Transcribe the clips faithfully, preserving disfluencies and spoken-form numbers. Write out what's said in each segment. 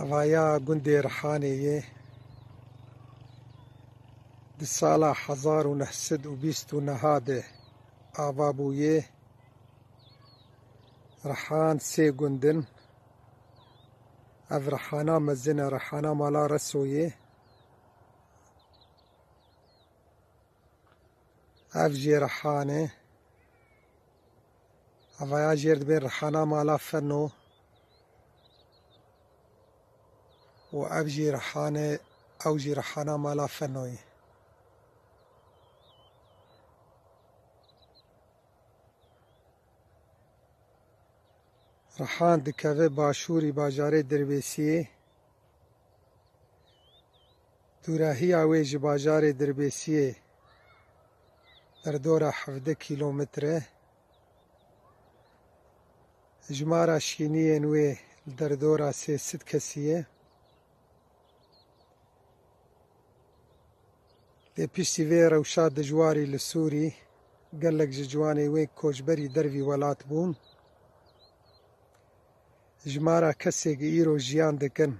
Avaya gundê Rihanê yê di sala hezar û neh sed û bîst û neh de ava bûye. Rihan sê gund in. Ev Rihana mezin e, Rihana mala Resoyê. Ev jê Rihan e. Avaya jêr dibên Rihana mala Feno. Û ev jî Rihan e, ew jî Rihana mala Fenoyê. Rihan dikeve başûrî bajarê Dirbêsiyê. Dûrehiya wê ji bajarê Dirbêsiyê derdora hevdeh kîlometre. Jimara şîniyên wê li derdora sê sed kesî ye. Lê piştî vê rewşa dijwarî li Sûrî, gelek ji ciwanê wê koçberî dervî welat bûn. Jimara kesê ku îro jiyan dikin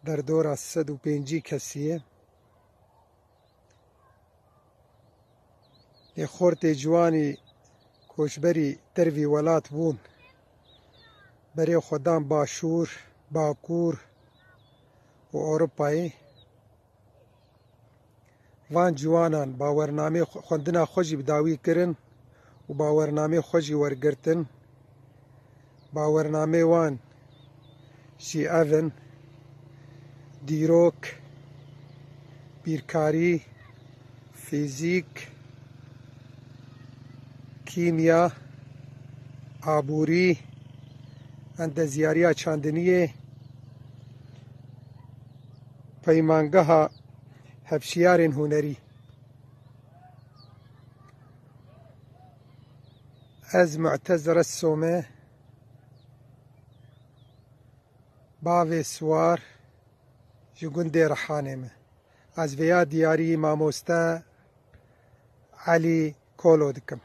derdora sed û pêncî kesî ye. Lê xortê ciwanî koçberî dervî welat bûn, berê xwe dan Başûr, Bakûr û Ewropayê. Van ciwanan bawernamê xwe, xwendina xwe jî bi dawî kirin û bawernamê xwe jî wergirtin. Bawernamê wan jî ev in: dîrok, bîrkarî, fîzîk, kîmya, aborî, endezyariya çandiniyê, peymangeha hevşiyarên hunerî. Ez Mu'tez Resso me, bavê Siwar, ji gundê Rihanê me. Ez vêya diyarî mamoste Elî Kolo dikim.